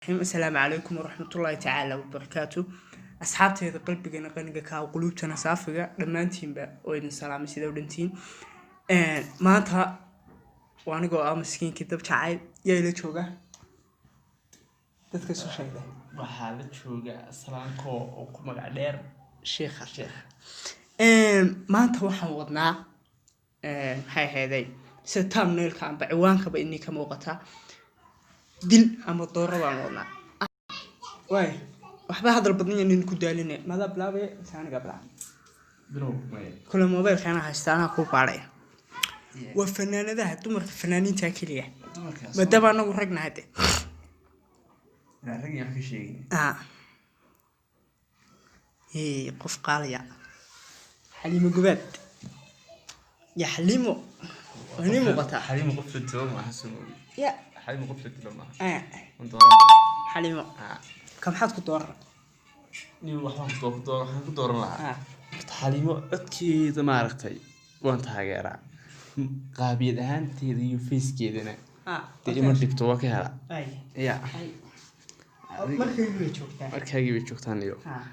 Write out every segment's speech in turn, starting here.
Asalaamu calaykum waraxmatullaahi tacaala wabarakaatu. Asxaabteeda qalbigana qaniga kaa, quluubtana saafiga, dhammaantiinba oo idin salaamay. Sida u dhantiin maanta waa anigoo ah maskiinkii Dab Jacayl. Yaa ila jooga? Dadka isu sheegay. Waxaa la jooga Salaanko oo ku magac dheer Sheekha. Sheekh. Maanta waxaan wadnaa, maxay ahayday, sida thumbnailka amba ciwaankaba inii ka muuqata, dil ama dooro baan wadnaa. Waay, waxba hadal badan yanin ku daaline. Madaa bilaabaya mise aniga bilaab? Bilow maya. Kule mobilkaana haysta, anaa kuu baadhaya. Waa fanaanadaha dumarka, fanaaniinta keliya. Dumarkaas. Maadaama anagu ragnahay de. Inaan rag wax ka sheegin. Ah. Hee, qof qaalaya, Xaliimo Gobaad. Ya Xaliimo, waa inii muuqataa. Xaliimo qof la dilo maaha, soo ya. Xaliimo qof la dilo maaha. Ah, waan dooran. Xaliimo. Ah. Ka maxaad ku dooran? Nin waxaan ku door waxaan ku dooran lahaa. Ah. Horta Xaliimo codkeeda maaragtay waan taageeraa, qaabiyad ahaanteeda iyo facekeedana ah dee ima dhibto, waa ka helaa. Ay. Ya. Ay, markay way joogtaa. Markaagii bay joogtaan iyo ah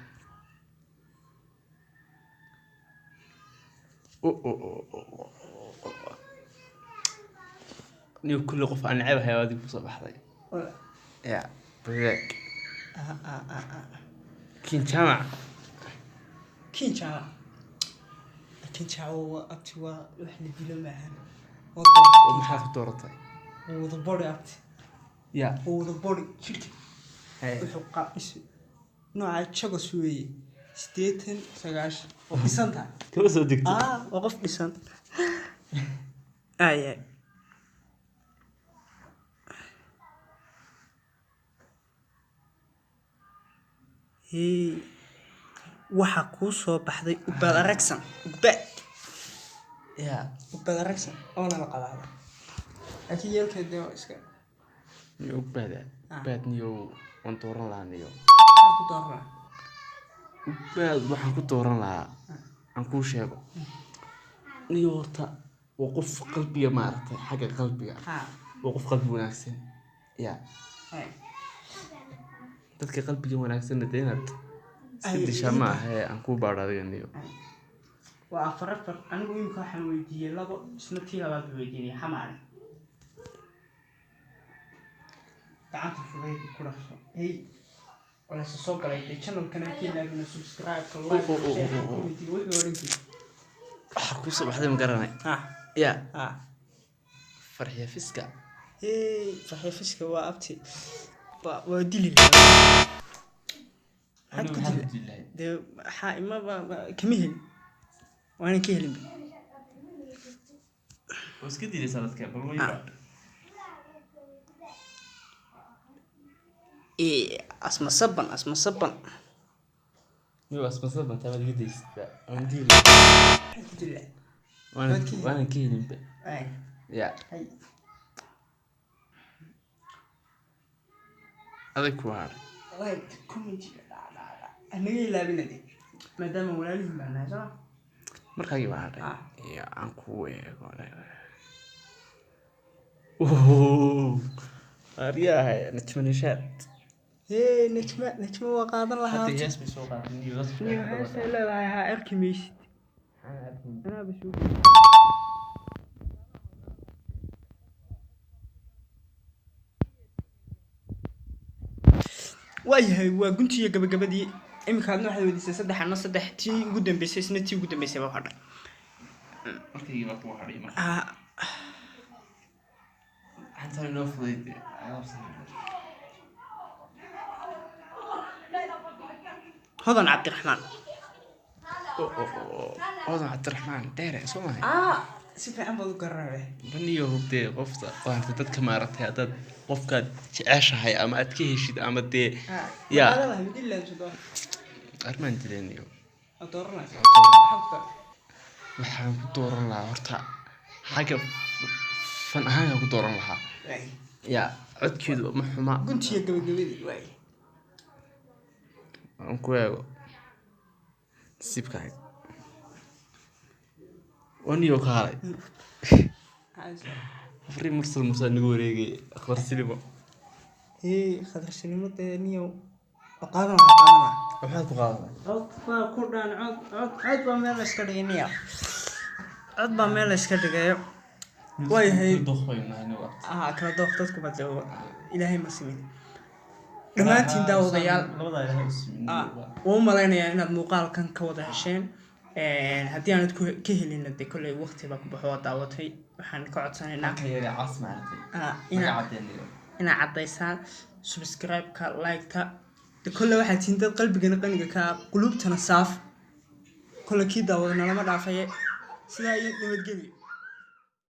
o niyo kulli qof aan neceb ahay adiga kusoo baxday. Ya baraag. Ah ah ah ah. Kin Jaamac. Kinjaca, kinjaca waa abti, waa wax la dilo maahan. Waa oo maxaad ku dooratay? Wada body, abti. Ya. Waa wada body jirka. Haye. Wuxuu qaabis nooca jagos weeye, 80 90 oo dhisan tahay. Kama soo degto. Ah, waa qof dhisan. Ay ay. Hee, waxaa kuu soo baxday Ubaad Aragsan, Ugbaad. Ya. Ubaad Aragsan oona la qabaada, laakiin yeelkeed dee waa iska. Niyo Ugbaada. Ah. Ugbaad niyo waan dooran lahaa niyo. Maxaad ku dooranaa? Ugbaad waxaan ku dooran lahaa, aan kuu sheego niyo, horta waa qof qalbiga maaragtay, xagga qalbiga. Ha. Waa qof qalbi wanaagsan ya. Ay. Dadka qalbiga wanaagsanna dee inaad iska Ay, dishaa ma aha ee aan kuu baadho adiga niyo. Waa afar afar. Anigu imika waxaan weydiiyey labo, isna tii labaad buu weydiinaya. Xamaale gacanta fudayda ku dhaqso. Hey, walayse soo galay dee channelkana ka ilaabina subscribe-ka, like, Oh, oh, oh, share, oh, oh. comment-iga, wixii oo dhankii. Waxaa kuu soo baxday ma garanay. Ah. Ya. Ah. Farxiya Fiska. Hey, Farxiya Fiska waa abti, waa dili lahaa. Maxaad ku dili dee? Waxaa imaba kama helin, waa inaan ka helinba. Waa iska dilaysaa dadka bal way. Ah. Ee, Asma Saban, Asma Saban. Niyo Asmasada bantaa waad iga daysatba, waan dili. Maxaad ku dili lahaa? Waanan Waad ka helin. Waanan ka helinba. Ay. Ya. Ay. Adag ku hadhay. Like, comment, anaga ilaabina de, maadaama walaalihiin baa nahay, soo Markaagii baa hadhay. Ah. Iyo aan kuu eego. Aryahay, Najma Nishaad. Hee, Najma, Najma waa qaadan lahaa. Hadda hees bay soo qaadan iyo dadku. Niyo heesay leedahay, haa, arki maysid, anaaba soo. Waayahay, waa guntiiyo gabagabadii. Iminka adna waxaad weydiisay saddex, anna saddex. Tii ugu dambeysay, isna tii ugu dambeysay baa hadhay. Markaagii baa kuu hadhay marka. Ah. Xantaan inoo fudayd. Hodan Cabdiraxmaan. Odan Cabdiraxmaan Dheere soo mahay? Ah, si fiican baad u garanaya. Baniyo hubdee qofta waarta dadka maaragtay, haddaad qofkaad jeceshahay ama aad ka heshid ama dee ya. Armaan dileeniyo. Waxaan ku dooran lahaa horta xagga fan ahaan ku dooran lahaa ya, codkeedu ma xuma. Guntiya gabagabadii waay. Aan ku eego nasiibkaaga waniyo kaalay. Afri Mursal Musaa nagu wareegay akhbar silimo. Hee, Khadar Shalimo dee niyow waa qaadan lahaa, qaadan lahaa. Maxaad ku qaadanay? Cod baa ku dhan, cod, cod, cod baa meel la iska dhigay niyow, cod baa meel la iska dhigayo. Waayahay. Ah, kala dooq dadku ba dee Ilaahay ma simin dhammaantiin, daawadayaal. Labadaa Ilaahay u simin. Ah, waan u malaynayaa inaad muuqaalkan ka wada hesheen. Haddii aanad ka helina dee kolley waqti baa ku baxo oo daawatay. Waxaan ka codsanaynaa Halka yare cas maaragtay. Ah, naga inaad caddeeniyo. Inaad caddaysaan subscribe-ka, like-ta. De kolle waxaad tihiin dad qalbigana qaniga ka ah, qulubtana saaf. Kolle kii daawada nalama dhaafaye. Sidaa iyo nabadgelyo.